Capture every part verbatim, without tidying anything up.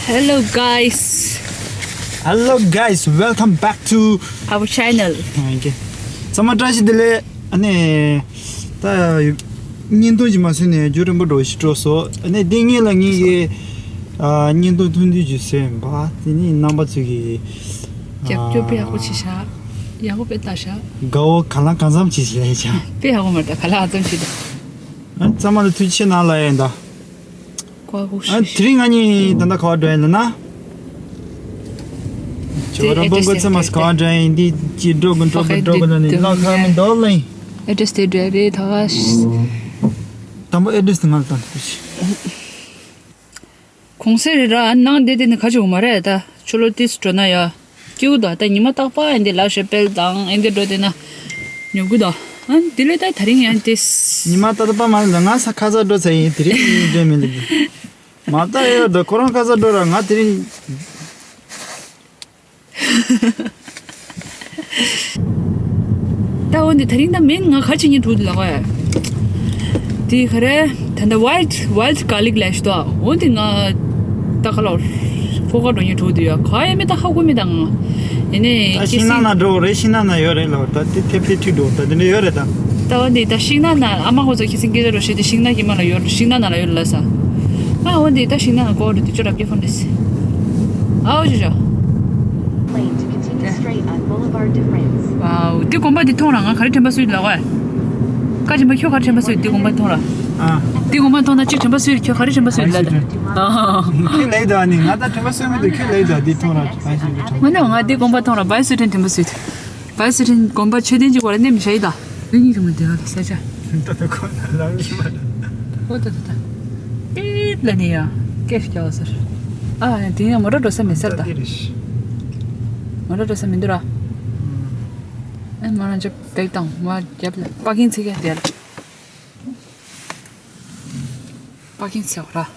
Hello guys. Hello guys, welcome back to our channel. Okay. ཚང་མ་བཀྲ་ཤིས་བདེ་ལེགས། ཨ་ནི་ད་བརྙན་ཐུང་ཅིག་མ་བཟོས་ནས་རྒྱུན་རིང་པོ་འགྲོ་ཞིག་འགྲོ་སོང་། ཨ་ནི་འདི་ངེད་ལ་ངེད་ཀྱི་ཨ་བརྙན་ཐུང་ཐུང་ཐུང་ཅིག་བཟོས་ཡིན་པ། དེ་ནི་རྣམ་པ་ཚོས་ཀྱི་རྒྱབ་སྐྱོར་དཔེ་ཡག་པོ་བྱས་ཤག་ཡག་པོ་དཔེ་ལྟ་ཤག་དགའ་བོ་ག་ལ་གང་འཚམ་ཅིག་བྱས་ཤག་དཔེ་ཡག་པོ་མ་རེད། ད་ག་ལ་གང་འཚམ་ཅིག་འདུག་ཨ་ཚང་མ་ལ་ཐུགས་རྗེ་ཆེ་གནང་ལ་ཡིན་ད། ཨ་དེ་རིང་ང་གཉིས་ད་ལྟ་ག་བ་འགྲོ་ཡིན་ལབ་ན། ཇོ་ར་བོ་གོ་ཚེ་མ་སི་ག་བ་འགྲོ་ཡིན། འདི་ཅི་འགྲོ་གི་འགྲོ་གི་འགྲོ་གི་ལ་ནི་ལ་ཁ་མི་འདོག་ལ་ཡིན། ཨེ་ཌི་རེ་སི་དེ་འདྲ་རེད་ད། དང་པོ་ཨེ་ཌི་རེ་སི་དེ་ང་ལ་བཏང་ཐུབ་ཤིག་གོང་གསལ་རེད་ར། ནང་བསྡད་དེ་ནི་ཁ་ཆེ་བོ་མ་རེད་ད། ཕྱི་ལོགས་ཏིས་འགྲོ་ན་ཡ། སྐྱིད་པོ་ད། ད་ཉི་མ་རྟག་པར་ཡིན་དེ་ལ་ཤོ་པེལ་དང་ཨེ་འདི་འགྲོ་དེ་ན་ཉོ་གི་ད། ཨ་དེ་ལས་ད་དེ་རིང་ཡང་ཏིས། ཉི་མ་རྟག་པར་མ་ལ་ང་ས་ཁ་ས་འགྲོ་ཚེ་ཡིན་དེ་རིང་འགྲོ་མི་ལ་གི་མ་ད་ཡོད་ད། ཁོ་རང་ཁ་ས་འགྲོ་ར་ང་དེ་རིང་། ད་འོ་འདི་དེ་རིང་ད་མིན་ང་ག་རེ་བྱེད་སྙིང་བྲོ་འདུག་ལབ་ག་དེ་ག་རེ་ད་ད་ཝའི་ལྡ་ཝའི་ལྡ་གར་ལིག་ལབ་ཞིག་འདུག་འོ་འདི་ང་ད་ག་ལ་ཧྥོ་ཁ་འགྲོ་སྙིང་བྲོ་འདུག་ཡ། ག་ཡ་མི་ད་ཧ་གོ་མི་ད་ང་ཡིན་ནའི་ད་ཤིང་ནགས་ན་འགྲོ་རེད། ཤིང་ནགས་ན་ཡོད་རེད་ལབ། ད་དེ་ཐེབས་ཐེབས་ཁྲིད་འགྲོ་ད་དེ་འདྲ་ཡོད་རེད་ད། ད་འོ་འདི་ད་ཤིང་ནགས་ན་ཨ་མ་ཁོ་ཚོ་ཁྱི་སེང་སྐད་ཆ་འགྲོ་ཤེས་དེ་ཤིང་ནགས་ཀྱི་མ་ལ་ཡོད་ཤིང་ནགས་ན་ལ་ཡོད་ལབ་ས། ཨ་འོ་འདི་ད་ཤིང་ནགས་ན་ཀོ་རེད་དེ་ཅོ་རབ་ཀྱི་ཧྥོན་རེད། ཨའོ་ཅོ་ཅོ། Lane to continue straight on Boulevard de France. ཝའོ། འདི་དགོན་པ་འདི་མཐོང་ར། ང་ག་རེ་དྲན་པ་གསོས་ལ་གོ། བཀའ་ཆེན་པ་ཁྱོད་ག་རེ་དྲན་པ་གསོས། འདི་དགོན་པ་མཐོང་ར། ཨ། འདི་དགོན་པ་མཐོང་ན་གཅིག་དྲན་པ་གསོས། ཁྱོད་ག་རེ་དྲན་པ་གསོས་ལ་ལ། ཁྱོད་ལེགས་འདུག་ཨ་ནི་ང་ད་དྲན་པ་གསོས་མི་འདུག་ཁྱོད་ལེགས་འདུག་འདི་མཐོང་ར། ང་ནི་ང་འདི་དགོན་པ་མཐོང་ར་བའི་སུ་ཁྲིན་དྲན་པ་གསོས། བའི་སུ་ཁྲིན་དགོན་པ་མཆོད་རྟེན་གཅིག་པོ་ལ་གནས་མི་ཤ་ཡི་ད། རིང་ཉིན་རིང་མོ་དེ་ལ་ས་ཆ། ད་ད་ཁོ་ན་ལ་མི་མ་ད། ཨོ་ད་ད་ད། ཏིད་ལ་ནི་ཡ། སྐད་ཤིག་རྒྱག་ཟེར། ཨ་དེ་ཡང་མོ་ཊ་འགྲོ་ས་མེད་ས་རེད་ད། ད་དེ་རེད། མོ་ཊ་འགྲོ་ས་མི་འདུག་ར། ཨ་མ་ན་ཅབ་བེག་དང་མ་རྒྱབ་ལ་པ་ཀིང་ཚིག་ག་དེ་ལ། པ་ཀིང་ཚིག་ར།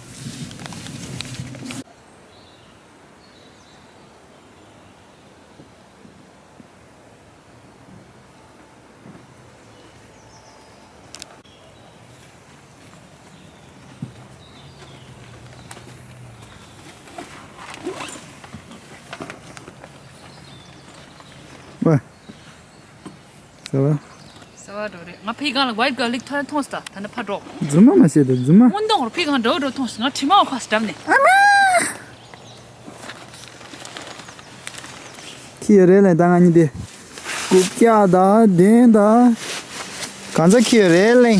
ཟ་བ། ཟ་བ་འགྲོ་རེད། ང་ཕའི་སྒང་ལ་ཝའི་ལྡ་གར་ལིག་ཐོན་མཐོང་སོང་ད། ད་ནི་ཕ་འགྲོ། རྫུན་མ་མ་བཤད་ད་རྫུན་མ། སྔོན་དང་རུ་ཕའི་སྒང་འགྲོ་འགྲོ་མཐོང་སོང་། ང་དྲི་མ་བ་ཁ་སི་འགྲམ་ནས། ཨ་མ། ཁྱི་ཡོད་རེད་ལེ་ད་ང་གཉིས་དེ། རྐུབ་བཀྱག་ད་གདན་ད། གང་ཚ་ཁྱི་ཡོད་རེད་ལེ།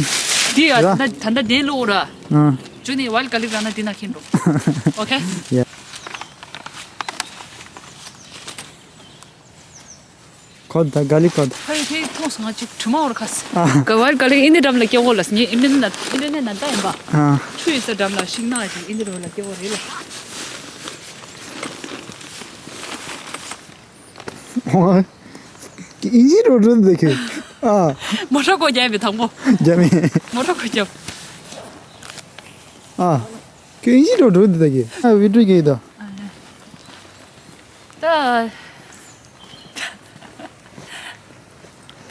འདི་ཡ་ར། ད་ད་ད་གདན་ལོག་ར། ཨ། ཇུ་ནི་ཝའི་ལྡ་གར་ལིག་ར་ན་འདི་ན་ཁྱིན་འགྲོ། ཨོ་ཁེ། ཡ། ཁོ་ད་ག་ལི་ཁོ་ད། ཕ་ཡི་ཕའི་མཐོང་སོང་ང་ཅིག་དྲི་མ་བོར་ཁ་སི། ཨ། ག་བར་ག་ལི་ཨིན་དི་འགྲམ་ལ་སྐྱེ་བོ་ལ་སི་ཉི་ཨིན་དི་ན་ཨིན་དི་ནེ་ན་ད་ཡིན་པ། ཨ། ཆུ་ཡི་ས་འགྲམ་ལ་ཤིང་ནགས་ཤིག་ཨིན་དི་རོ་ལ་སྐྱེ་བོ་རེད་ལ། ཨོ། ཨིན་ཇི་རོ་རོ་འདི་ཁེ། ཨ། མོ་ཊ་ཀོ་རྒྱབ་པའི་དང་པོ། རྒྱབ་མེ། མོ་ཊ་ཀོ་རྒྱབ། ཨ། ཁྱོད་ཨིན་ཇི་འགྲོ་འགྲོ་འདི་ད་གི། ཨ་བི་ཀྲུ་གི་ད། ད།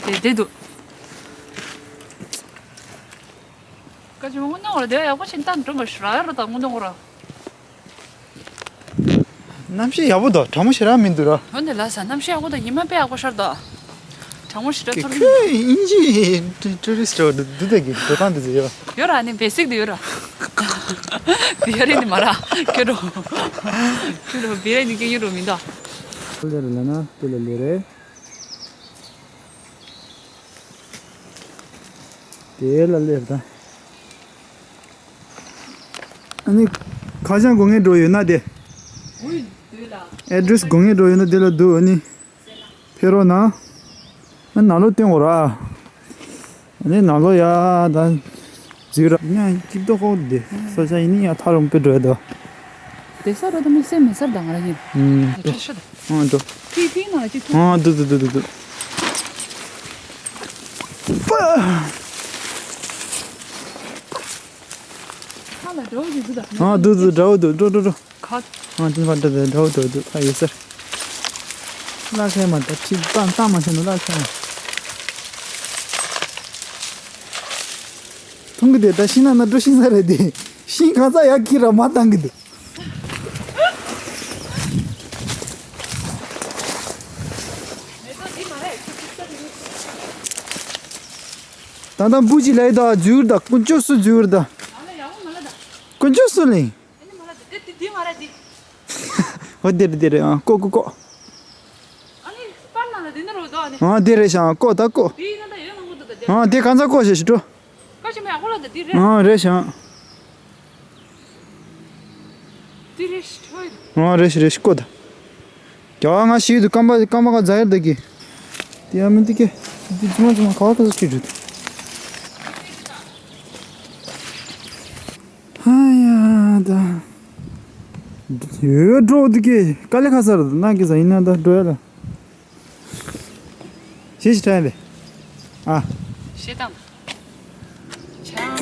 དེ་དེ་འདུག་ཀ་ཅི་མོ་ངུ་ནོ་ར་དེ་ཡག་པོ་ཕྱིན་ཏང་འགྲོ་མ་ཤི་ར་ཡ་ར་ད་ངུ་ནོ་ར། གནམ་གཤིས་ཡག་པོ་འདུག་གྲང་མོ་ཞེ་དྲག་མི་འདུག་ར། འོན་ཏེ་ལ་ས་གནམ་གཤིས་ཡག་པོ་འདུག་ཉི་མ་དཔེ་ཡག་པོ་ཤར་འདུག་གྲང་མོ་ཞེ་དྲག་ཚོར་གི་མི་འདུག་ཁྱོད་ཨིན་ཇི་ཊུ་རི་སི་ཊི་འདུག་ད་གི་འགྲོ་སྟངས་འདི་ཚོ་ཡོད་ར། ཡོད་ར་ནི་བེ་སིག་འདི་ཡོད་ར། འདི་ཡོད་རེད་ནི་མ་ར། ཁྱོད་འགྲོ། ཁྱོད་འགྲོ་བེ་ར་ནི་སྐད་ཡོད་རོ་མི་འདུག་ལེ་རེད་ལ་ན་དེ་ལ་ལེ་རེད། དེ་ལ་ལེ་རེད་ད། ཨ་ནི་ཁ་བྱང་དགོས་ངེས་འགྲོ་ཡོད་ན་དེ། ཨེ་ཌི་རེ་སི་དགོས་ངེས་འགྲོ་ཡོད་ན་དེ་ལ་འདུག་ཨ་ནི། ཕེབས་རོགས་གནང་། ཨ་ནང་ལོགས་སྟོན་དགོས་ར། ཨ་ནི་ནང་ལོགས་ཡ་ད་འཛུལ་ར། ཡང་སྐྱིད་པོ་ཁོག་དེ་ས་ཆ་ཡིན་ནི་ཡ་ཐག་རིང་པོ་འགྲོ་ཡ་དོ། དེ་ས་ར་ད་དམིགས་བསལ་མེད་སར་ད་ང་ར་ཡིན། ཨུམ། འགྲོ་ཤ་ཤ་ད། ཨ་འགྲོ། ཕི་ཕི་ན་ཅི་ཐུག་ཨ་འདུག་འདུག་འདུག་འདུག་ཁ་ལ་འགྲོ་གི་འདུག་ད། ཨ་འདུག་འདུག་འདྲ་བོ་འདུག་འགྲོ་འགྲོ་འགྲོ། ཁ། ཨ་ཅི་བ་འདྲ་འདྲ་བོ་འདུག་འདུག་ཁ་ཡོད་སར། ལ་ཁའི་མ་ད་ཁྲི་ཏང་ཏང་མ་ཤེས་ནོ་ལ་ཁའི་མ། མཐོང་གི་དེ་ད་ཤིང་ནགས་ན་འགྲོ་ཤིང་ས་རེད་དེ། ཤིང་གང་ས་ཡག་གི་ར་མ་བཏང་གི་འདུག་ད་ལྟ་འབུ་ཅིག་ལས་ད་འཛུལ་ད་དཀོན་མཆོག་སུ་འཛུལ་ད། ང་ལ་ཡག་པོ་མ་ལ་ད། དཀོན་མཆོག་སུ་ལིང་། ཨ་ནི་མ་ལ་ད་དེ་དེ་དེ་ང་ར་དེ། འོ་དེ་རེད་དེ་རེད། ཨ་ཀོ་ཀོ་ཀོ། ཨ་ནི་པར་ན་ལ་དེ་ནི་རོ་ད་ཨ་ནི། ཨ་དེ་རེད་ཤག་ཀོ་ད་ཀོ། དེ་ཡིན་ན་ད་ཡོད་ན་ངོ་ད་ད་དེ། ཨ་དེ་གང་ཚ་ཀོ་ཞེས་ཞུ་འགྲོ། ཀ་ཤི་མེ་ཨ་ཁོ་ལ་ད་དེ་རེད། ཨ་རེད་ཤག་དེ་རེད་ཤི་ཐོས། ཨ་རེད་ཤི་རེད་ཤི་ཀོ་ད། རྒྱ་བ་ང་ཤི་དུ་སྐམ་པ་སྐམ་པ་ག་ཛ་ཡར་ད་གི། དེ་ཡ་མི་དེ་ཀེ། དེ་ཙི་མ་ཙི་མ་ག་བ་ག་ས་ཁྱེར་འགྲོ་དུ། ཧ་ཡ་ད། ཡོད་འགྲོ་དུ་ཀེ་དཀའ་ལས་ཁག་ས་ར་ན་གི་ས་ཡིན་ན་ད་འགྲོ་ཡ་ལ། ཞེས་ཞིག་ཁྲ་ཡ་ལེ། ཨ། ཞེ་དང་། ཆང་།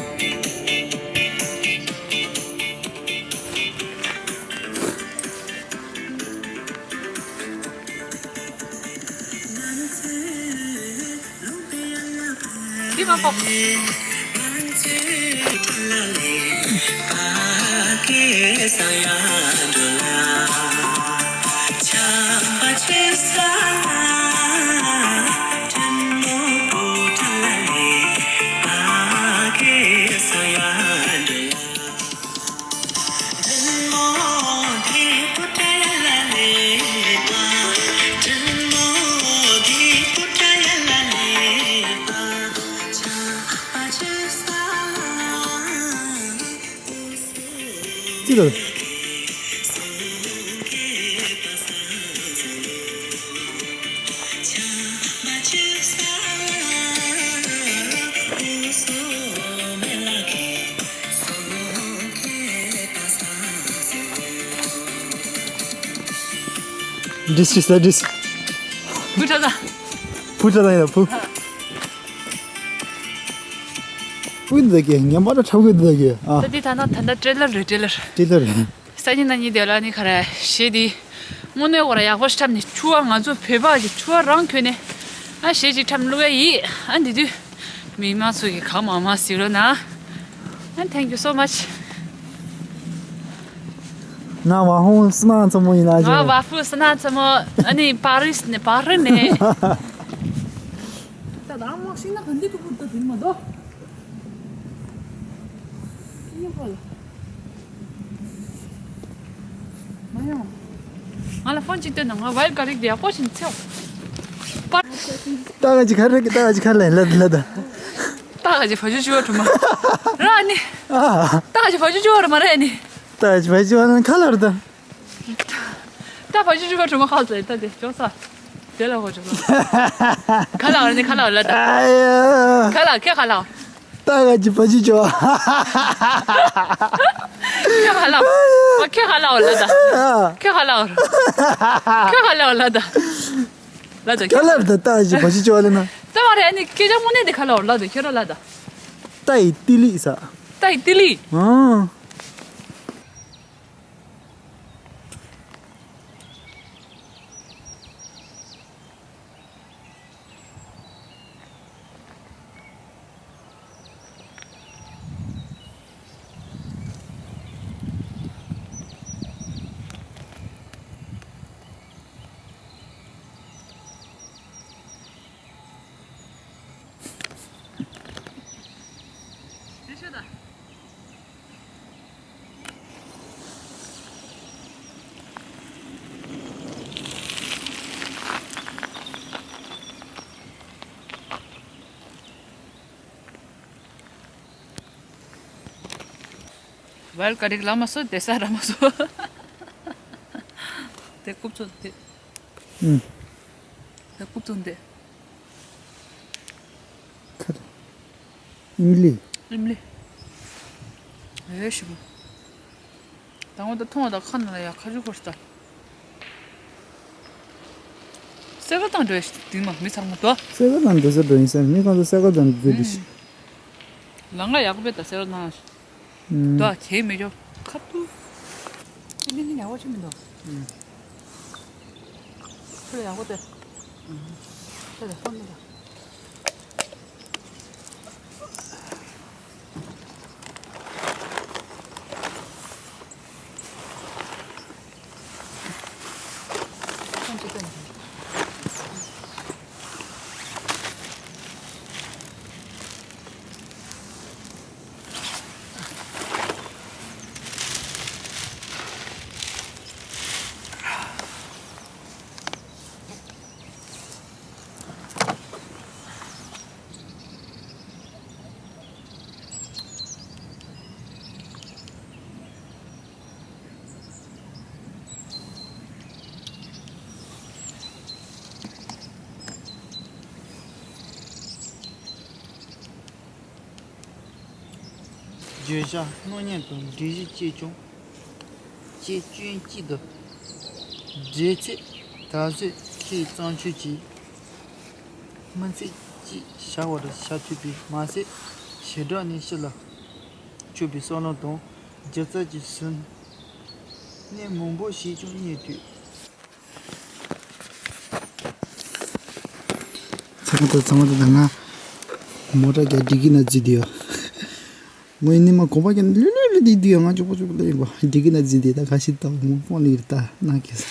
འདི་མ་པོ། ཅི་ལ། འདྲིས་ཤིག་ས་འདྲིས། བུ་ཁྲ་ད། བུ་ཁྲ་ད་ཡིན་ལ་བུ། བུ་འདི་གི་ངན་པ་ད་ཁྲབ་གི་འདི་གི་ཨ། ད་འདི་ད་ན་ད་ད་ཏྲེ་ལར་རེད་ཏྲེ་ལར། ཏྲེ་ལར་རེད། སང་ཉིན་གནངས་ཉིན་དེ་ལ་ནི་ག་རེ་ཞེས་དེ། དངོས་གནས་འོ་ར་ཡག་པོ་ཞིག་འཁྲབ་ནས་ཆུ་བ་ང་ཚོ་བོད་པ་གི་ཆུ་བ་རང་གྱོན་ནས་ཨ་ཞེས་ཅིག་འཁྲབ་བླུག་ཡ་ཡིས། ཨ་འདི་དུས་མི་མང་ཚོ་གི་གང་མང་མང་ཟིག་རོ་ན། ཨ་thank you so much། ང་ཝ་ཧུ་སི་ན་ཚ་མོ་ཡིན་ན་ང་ཅི། ཝ་ཧྥུ་སི་ན་ཚ་མོ་ཨ་ནི་པ་རི་སི་ནས་པ་རི་ནས། ད་དང་མ་ཤེས་ན་ག་འདི་ཀུ་ཀུ་ད་དེ་མ་དོ། ཡིན་པ་ལ། མ་ཡོང་། ང་ལ་ཕོན་ཅིག་སྟོན་ན་ང་ཝའི་ག་རིག་དེ་ཡག་པོ་ཞིག་འཚོལ། པ། ཏག་ཅི་ཁ་རེ་ཏག་ཅི་ཁ་ལེན་ལ་ལ་ད། ཏག་ཅི་བ་ཇུ་ཇུ་བ་དྲུ་མ། ར་ནི། ཨ། ཏག་ཅི་བ་ཇུ་ཇུ་བ་ར་མ་ར་ནི། ཏག་ཅི་བ་ཇུ་བ་ཁ་ལར་ད། ཏག་བ་ཇུ་ཇུ་བ་དྲུ་མ་ཁ་ལ་ད་དེ་ཅོ་ས། དེ་ལ་ཧོ་ཅོ་ས། ཁ་ལ་བ་ར་ནི་ཁ་ལ་བ་ལ་ད། ཨ་ཡ། ཁ་ལ་ཁེ་ཁ་ལ། ཏག་ཅི་བ་ཇུ་ཇུ་བ། ཁེ་ཁ་ལ། ཨ་ཁེ་ཁ་ལ་བ་ལ་ད། ཨ། ཁེ་ཁ་ལ་བ། ཁེ་ཁ་ལ་བ་ལ་ད། ལ་ད་ཁེ་ལ་ད་ཏག་ཅི་བ་ཇུ་ཇུ་བ་ལ་ན། ད་མ་རེད་ཨ་ནི་སྐད་ཆ་དངོས་གནས་དེ་ཁ་ལ་བ་ལ་ད་ཁྱོད་ར་ལ་ད། ཏ་ཡི་ཏི་ལི་ས། ཏ་ཡི་ཏི་ལི། ཨང་། ཝལ་ཀ་རིག་ལ་མ་སོ་དེ་ས་ར་མ་སོ། དེ་ཀུབ་ཚོ་དེ། ཨུམ། དེ་ཀུབ་ཚོ་དེ། ཁ་དོ། ཨིམ་ལི། ཨིམ་ལི། ཨེ་ཤི་མོ། དང་པོ་ད་མཐོང་བ་དང་ཁ་ན་ལ་ཡ་ཁ་ཆུ་འཁོར་སྟ། སེ་ག་དང་འགྲོ་ཡ་ཞིག་དུས་མ་མི་ཚང་མ་དོ། སེ་ག་དང་འགྲོ་ས་འགྲོ་ཡིན་ས་མི་གང་ཚོ་སེ་ག་དང་འགྲོ་དུས་ཤིག་ལ་ང་ཡག་པོ་བེད་ད་སེ་ག་དང་ཞིག་ཨུམ། དོ་ཁྱེད་མི་ཆོག་ཁ་ཏུ། ཅི་མི་ནི་ཡག་པོ་ཅི་མི་འདུག་ཨུམ། ཁྱོད་ཡག་པོ་སྟེ། ཁྱོད་ལ་ཧོན་མི་ལ། ཧོན་ཅི་སྟེ། བརྗོད་བྱ་སྣང་བརྙན་དང་འབྲི་གཞི་བཅས་ཀྱང་། བཅས་སྐྱོན་གཅིག་ཏུ། འབྲེལ་ཚད་ད་གཟོད་ཁྱེད་བརྩམས་ཆོས་ཀྱི། མི་ཚེ་གཅིག་བྱ་བར་བྱ་ཐུབ་པས་མ་ཟད། བྱེ་བྲག་ནས་ཕྱི་ལ་ཕྱོགས་པའི་བསམ་བློ་དང་སྒྱུ་རྩལ་གྱི་ཟིན་ནས་མང་པོ་ཞིག་ཀྱང་རྙེད་དུས། ཚང་མ་དང་ཚང་མ་དང་ང་མོ་ཊ་རྒྱག་འགྲིག་གི་ན་བརྩིས་དུས། མོ་ཡིན་ནི་མ་གོམ་པ་རྒྱག་ལུས་ལུས་ལུས་དུས་དུས་ང་ཅོག་པོ་ཅོག་པོ་ལ་ཡིན་པ་འགྲིག་གི་ན་བརྩིས་དུས། ད་ཁ་ཤས་ད་མོ་ཕོན་ལ་ཡིར་ད་ན་ཁེ་ས་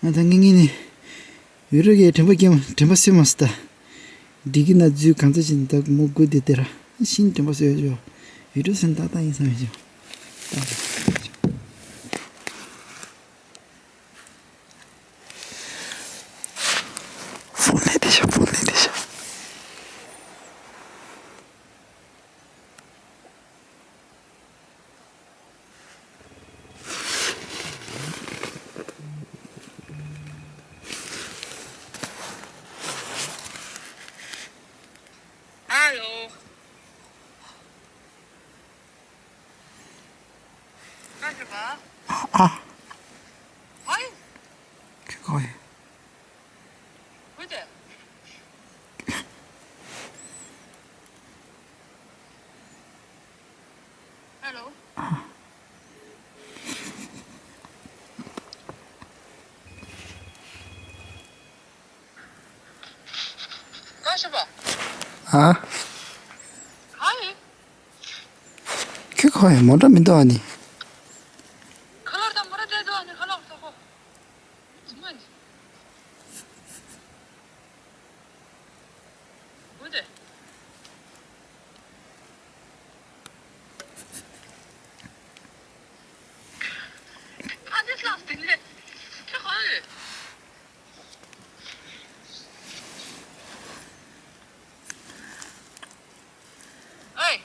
ང་ད་ངེས་ངེས་ནི་ཡུ་རོ་གི་དྲན་པ་སྐྱེ་མ་དྲན་པ་སོས་མ་སི་ད། འགྲིག་གི་ན་བརྩིས་གང་ཚ་ཞིག་ད་མོ་དགོས་དེ་དེ་ར་ཤིན་དྲན་པ་སོས་ཡོད་ཅོ། ཡུ་རོ་སེམས་ཏག་ཏག་ཡིན་བསམ་ཡོད་ཅོ། ད། ཕོན་ལས་དེ་ཤ་ཕོན་ལས་དེ་ཤ། ཨ་ལོ། ཨ། ཁྱོད་གང་ཡིན། ཨ་ལོ། ཨ། ཁྱོད་གང་ཡིན། མོ་ཊ་མི་འདུག་ཨ་ནི། ཁ་ལག་དང་མོ་ཊ་བསྡད་འདུག་ཨ་ནི། ཁ་ལག་ཚ་ཁོ། ཨུ་དེ། ཨ་ནི་ལགས་དེ་ནས་ཁྱོད་གང་ཡིན། ཨེ།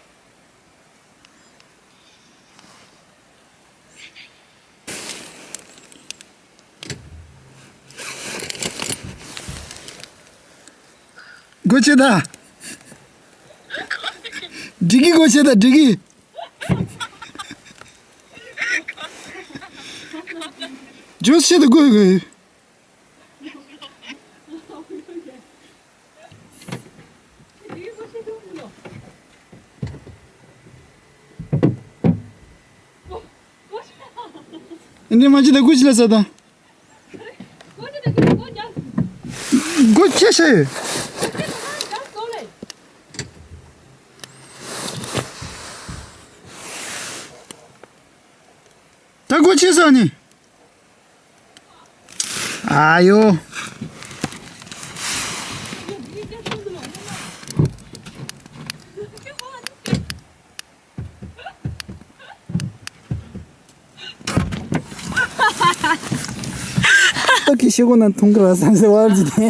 སྒོ་ཕྱེ་ད། འགྲིག་གི། སྒོ་ཕྱེ་ད་འགྲིག་གི། ཇུས་ཕྱེ་ད་སྒོ་སྒོ། འདི་མ་ཅི་ད་སྒོ་ཕྱེ་ལ་ས་ད། སྒོ་ཕྱེ་ཤེས། ད་སྒོ་ཕྱེ་ས་ནི། ཨ་ཡོ། ཨོ་ཁེ་ཤི་གོ་ན་ཐུང་ག་ར་སན་སེ་བར་ཇི་ཏེ།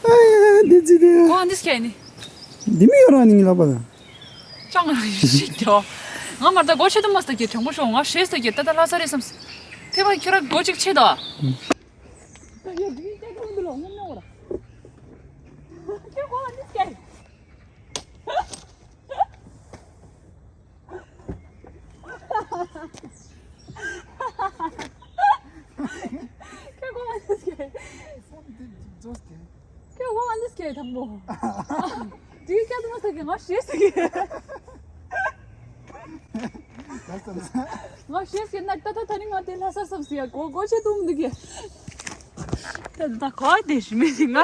ཨ་ཡ་འདི་ཅི་ཏེ། ཁོ་ཨ་འདི་སྐྱེ་ནི། འདི་མི་ཡོད་ར་ནི་ངི་ལ་པ་ལ། ཅང་རིག་ཞིག་ཀྱོ། ང་མར་ད་སྒོ་ཕྱེ་དུ་མ་སྟ་ཀྱི་དྲང་པོ་ཤོག་ང་ཤེས་སྟ་ཀྱི་ད་ད་ལྷ་ས་རེད་བསམ། དེ་བ་ཁྱོད་ར་སྒོ་ཅིག་ཕྱེ་ད། ད་ཡོད་འདི་སྐྱེ་གོ་འདི་ལ་ངོམ་ན་འོ་ར། ཁྱོད་ཁོ་ཨ་འདི་སྐྱེ། ཁྱོད་ཁོ་ཨ་འདི་སྐྱེ། ཁྱོད་ཁོ་ཨ་འདི་སྐྱེ་དང་པོ། དེའི་སྐྱེ་དུ་མ་ཟེར་གི་ང་ཤེས་ཟེར་གི། ང་ཤེས་གི་ན་ད་ད་ད་ནི་ང་དེ་ལྷ་ས་སབ་ཟེར་ཡ་གོ་གོ་ཆེ་དུ་མི་འདུག་གི། ད་ད་གོ་དེ་ཞི་མི་ཟིན་ང་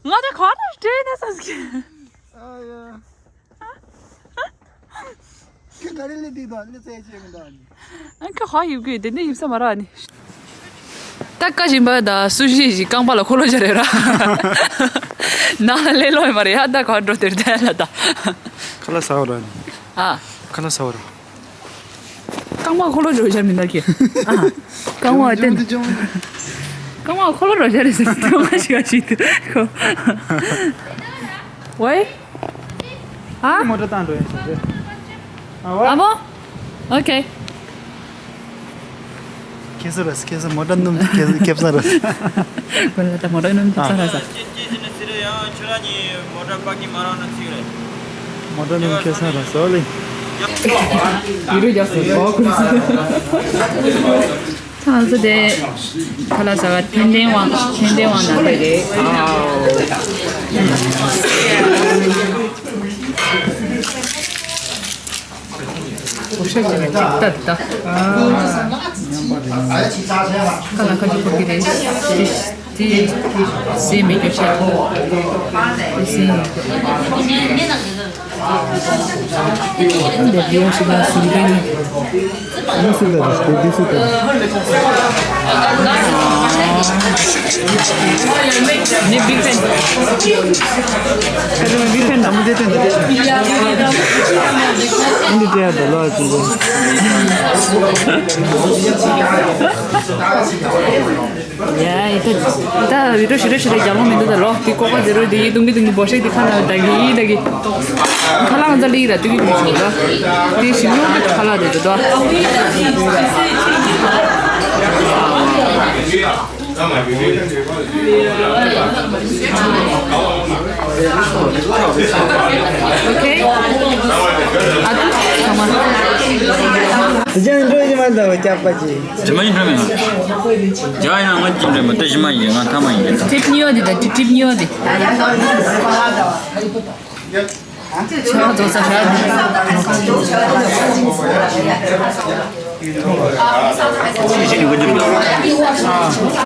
ང་ད་གོ་ད་སྤྲད་ན་ས་ཟེར་གི། ཨ་ཡ། ཁྱོད་ག་རེ་ལས་འདི་དང་ལས་རྩལ་བྱེད་མི་འདུག་ཨ་ནི། ཨ་ཁྱོད་ཧ་ཡིབ་གི་དེ་འདྲ་ཡིབ་ས་མ་རག་ཨ་ནི། ད་བཀའ་བཞིན་པ་ད་སུ་ཞིག་ཞིག་རྐང་པ་ལ་འཁོར་ལོ་སྦྱར་རེད་ར། ནང་ལ་ལས་ལོ་ཡི་མ་རེད་ཡ། ད་ག་འགྲོ་དེར་བསྡད་ལ་ད། ཁ་ལག་ཟ་བ་ར་ནི། ཨ། ཁ་ལག་ཟ་བ་ར། རྐང་པ་འཁོར་ལོ་འགྲོ་བཞག་མི་འདུག་གི། ཨ། རྐང་པ་བསྟན། རྐང་པ་འཁོར་ལོ་འགྲོ་བཞག་རེད་ཟེར་ཏེ་མ་ཞིག་ག་ཞིག་ཏུ་ཁོ། ཝེ། ཨ། མོ་ཊ་བཏང་འགྲོ་ཡིན་ཟེར་ཏེ། ཨ་ཝེ། ཨ་མོ། ཨོ་ཁེ། ཁེ་ས་ར་ཁེ་ས་མོ་ཊ་སྣུམ་ཁེ་ཁེབ་ས་ར། ཁོ་ལ་ད་མོ་ཊ་སྣུམ་ཁེབ་ས་ར་ས། ཅི་ཅི་ཟེར་ན་ཟེར་རེད་ཡང་ཁྱོད་རང་གཉིས་མོ་ཊ་པ་ཀི་མ་རང་ན་ཚིག་རེད། མོ་ཊ་ནང་ཁེ་སང་ར་སོ་ལེ། ཡི་རུ་རྒྱག་སོ་གོ་ཀུ། ད་ང་ཚོ་དེ་ཁ་ལག་ཟ་ག་ཐེན་ཐེན་དབང་ཐེན་ཐེན་དབང་ནང་ལ་རེད། ཨའོ། འོ་ཤ་ཅིག་ལ་ཅིག་ལྟ་ལྟ། ཨ། ཁ་ལག་ཁ་ཅིག་ཕོར་གི་རེད། དེ་དེ་སེམས་མི་སྐྱོ་ཤ། དེ་སེམས་མི་སྐྱོ། འདི་བི་ཡོ་ཤི་ལ་སུ་རི་གི་ནི། ཨ་ནི་སུ་ལ་རེད་དེ་དེ་སུ་ལ་རེད། ནི་big fan། ཁ་ཅིག་big fan་དང་མི་དེ་དོན་དེ། འདི་དེ་ཡ་ད་ལོ་ཅིག་ཡ་ཡི་ད་ད་བི་ཏོ་ཤི་རེ་ཤི་རེ་རྒྱ་ལོ་མི་འདུག་ད་ལོ་དེ་ཀོ་ཀ་ཛེ་རོ་དེ་ཡི་དུང་གི་དུང་གི་འབོ་ཤེ་དེ་ཁ་ན་ད་གི་ཡི་ད་གི་ཁ་ལག་ང་ཚ་ལི་ར་དུ་གི་མི་ཆོག་ད་དེ་ཞིམ་ཉོ་གི་ཁ་ལག་དེ་དུ་ད། Okay. ཨ་ཏུ་ཚང་མ། ཅང་འགྲོ་ཡི་མ་འདུག་སྐྱག་པ་ཅིག་དེ་མ་ཡིན་འགྲོ་མེད་ང་། ཇ་ཡིན་ན་ང་ཅི་འདྲ་མ་དེ་ཞི་མ་ཡིན་ང་ཐ་མ་ཡིན། ཀྲིབ་ཉོ་དེ་དང་ཀྲིབ་ཉོ་དེ། ཆ་ཚོ་ས་ཤ་དེ།